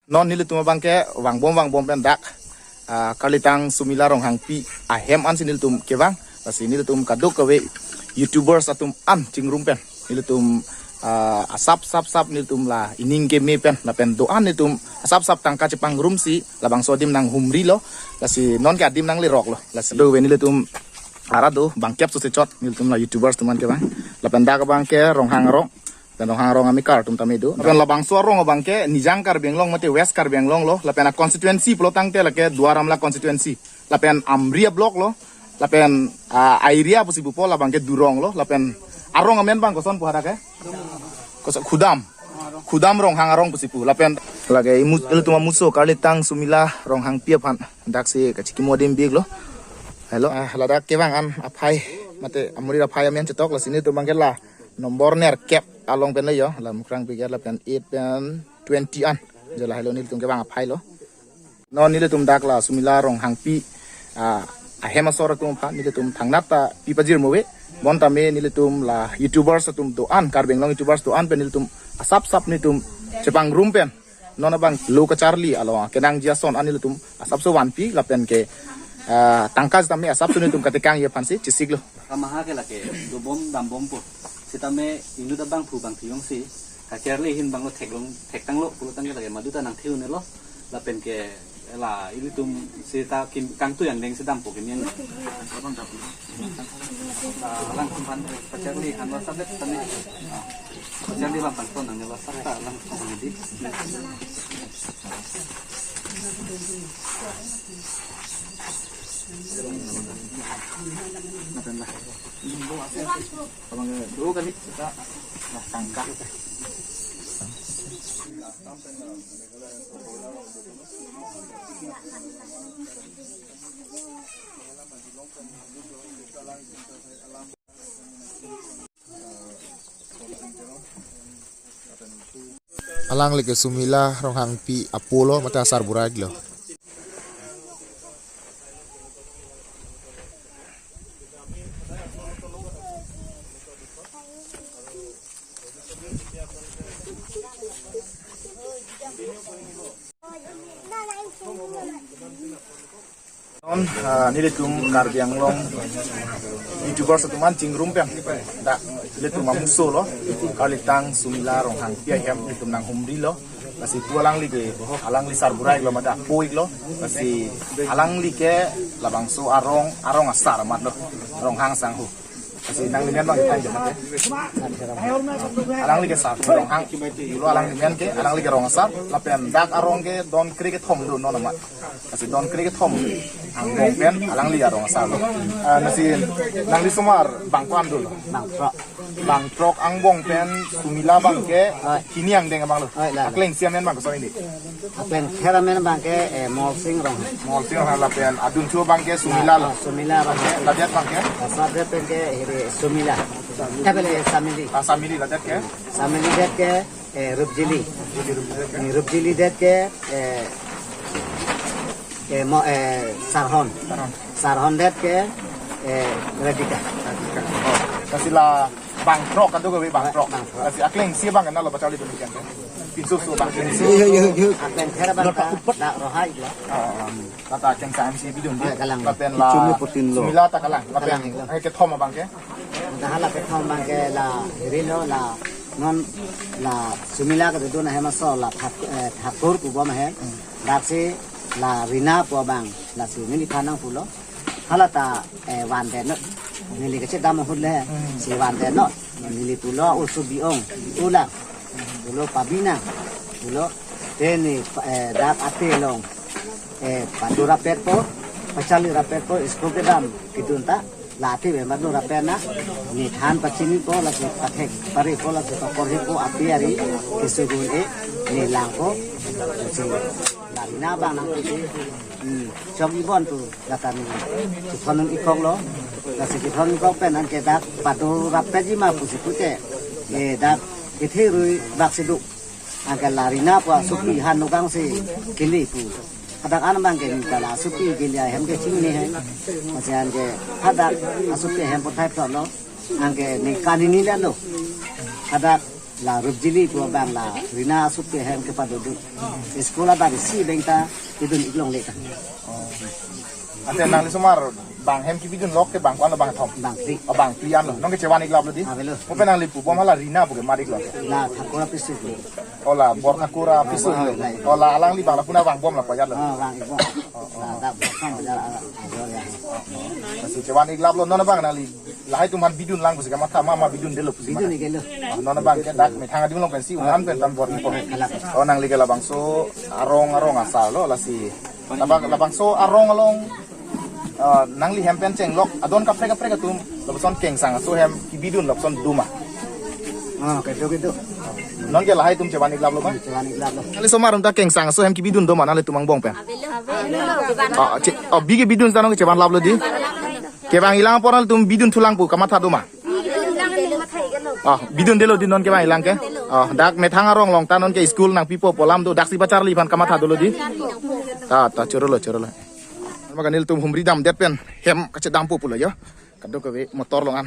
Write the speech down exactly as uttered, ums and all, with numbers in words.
Non nelitum abangke vangbom vangbom pen dak, ah, Karlitang Sumila Ronghangpi ahem ansi nelitum kevang. Lasi nelitum kadokave YouTubers atum an chingrum pen nelitum, ah, asap sap sap nelitum la ining keme pen lapen do-an nelitum asap sap tangka chepangrumsi labangso adim nanghumrilo. Lasi nonke adim nangleroklo. Lasi do ave nelitum arado bangkep sose chot nelitum la YouTubers atum an kevang. Lapen dak abangke Ronghang arong. Lapen Ronghang arong amekar atum tame do. Lapen labangso arong abangke Nijang Karbi Anglong mate West Karbi Anglong lo. Lapen a-constituency pulo tangte lake Duar Amla constituency. Lapen Amri a-block lo. Lapen, ah, area pusi pupo labangke Durong lo. Lapen arong amen abang koson pu hadak ke? Koson Khudam. Khudam Ronghang arong pusi pu. Lapen lake imu-, ilitum amuso Karlitang Sumila Ronghangpi aphan daksi kachikimo adim biklo. Hello, ah, ladak kevang an aphai mate amurir aphai amen chetok. Lasi nelitum abangke la nombor nerkep along pen le yo, la Mukrang Brigade lapen eight pen twenty an. Je lahelo nelitum kevang aphai lo. Non nelitum dak la Sumila Ronghangpi, ah, ahem asor atum aphan nelitum thangnat ta pi pajir mo ave. Bonta me nelitum la YouTubers atum do-an, Karbi Anglong YouTubers do-an pen nelitum asap sap nelitum chepangrum pen non abang lo kacharli along kenangji ason an nelitum asapso vanpi lapen ke, ah, tangka sitame asapso nelitum katekangji aphansi chesiklo. Kamaha ke lake dobom dambompo. Sitame inut abangphu bangthu jongsi kacharli ahin abang lo theklong thektanglo pulo tangte lake madu ta nangthe-un-elo. Lapen ke la ilitum seta kim kangtui angdeng si dampo kimi yang. Ah, alangtum aphan kacharli aphan WhatsApp det tame. Ah, kacharli abang pangton nang WhatsApp ta alangtum aphan di. Abang dua kali kita lah tangka. Alangli ke Sumila Ronghangpi apo lo mate asar burai lo. Non, ah, nelitum Karbi Anglong YouTubers atum an chingrum pen dak nelitum amuso lo, Karlitang Sumila Ronghangpi ahem nelitum nanghumrilo. Lasi pu alangli ke, alangli sar burai lo mate apo iklo. Lasi alangli ke labangso arong, arong asar amat lo, Ronghang sangho. Lasi nanglimen abang thank you mate. Alangli ke sar Ronghang. Lo alangli men ke, alangli ke rong asar. Lapen dak arong ke don kre kethom do non amat. Lasi don kre kethom angbong pen alangli arong asar lo. Ah, lasi nangli osomar bang ko-an dolo? Bang throk. Bang throk angbong pen Sumila abangke, ah, hini angdeng abang lo. Ah, la, la. Akleng isi amen abang koson di? Aklengther amen abangke, eh, Molsing Ronghang. Molsing Ronghang lapen adunthu abangke Sumila lo. Ah, Sumila abangke. Ladet abangke? Laso adet abangke hiri Sumila. Eh, bele Samili. Ah, Samili ladet ke? Samili det ke, eh, Rupjili. Rupjili det ke? Ni Rupjili det ke, eh, eh, mo, eh, Sarhon. Sarhon. Sarhon det ke, eh, Radhika. Radhika. Oh, lasi la bang throk kadokave bang throk. Bang throk. Lasi akleng isi abang nanglo pacharlidun ke? Pinso so bang akleng isi. Yo, yo, yo. Aklengther abang ta dak Roha iklo. Oh, oh. Lata keng sa M C bidun di. Hai, kalang. Lapen la Sumila ta kalang. Lapen kalang iklo. Hai kethom abangke? Dah la kethom abangke la hiri lo la non la Sumila kedodun ahem aso la Thak-, eh, Thakur pu bom ahem. Hmm. Daksi la Rina pu abang lasi neliphan nangpulo. Hala ta, eh, vandennon. Neli kachedam ahut le, hmm, si vandennon. Neli pulo usu bi-ong, bi-ulang. Pulo pabinang. Pulo te ne, eh, dak ate along, eh, pado rapetpo, pacharli rapetpo, school kedam kedun ta, la ate ave pado rapet na, ne than pachinipo, lasi pathek parepo, lasi pakorhepo, api ari keso un-e, ne langpo, lasi la Rina abang nangpusi, hmm, chok ibon tu. Lata ne chethon un-e koklo. Lasi chethon un-e kok pen anke dak pado rapetji ma pusi pute. Eh, dak kethe rui bak si do. Anke la Rina pu asopi han nokang si kele pu. Hadak an abangke ne ta la asopi kele ahem ke chinine he. Lasi anke hadak asopi ahem pathai thotlo. Anke ne kanini lalo. Hadak La Rupjili pu abang la Rina Asup ke hem kepadodun. School abang isi abang ta pidun ik longle ta. Ante nangli osomar bang hem kebidun lok ke bang ko-an lo, bang thom? Bang phli. Oh, bang phli an lo. Non ke chevan ik lap lo dei. Avelo. Kopi nangli pubom, hala Rina pu ke mat ik lo? La Thakur apisu. Oh, la Bor Thakur apisu lo. Avelo. Oh, la alangli bang la puna vangbom la ko ajat lo? Oh, vang ikbom. La dak Bor Thakur bajar ala ajor ya. Lasi chevan ik lap lo, non abang nangli lahai atum aphan bidun lang pusi kamatha ma, ma bidundelo pusi ma? Bidun iklo. Oh, non abang ke dak methang adim along pensi un-an pen than bor-ipo. Hala. Oh, nangli ke labangso arong arong asar lo, lasi. Labang, labangso arong along, ah, nangli hem pen chenglok adon kaprek kaprek atum lapuson Kengsang aso hem kebidun lapuson do ma? Ah, kedo kedo. Non ke lahai atum chevan ik lap lo ma? Chevan ik lap lo. Nangli osomar atum ta Kengsang aso hem kebidun do ma, nanglitum angbong pen? Avelo. Ah, che-, oh, bi kebidun ta non ke chevan lap lo dei. Kevang ilang apor nanglitum bidun thulang pu kamatha do ma? Ah, bidundelo dei non kevang ilang ke. Ah, dak methang arong along ta non ke school nangpipo pu alam do, daksi pacharli aphan kamatha dolo dei. Ta, ta, chorolo, chorolo. Maga nelitum humri damdet pen hem kachedampo pulo jo. Kadokave motor along an.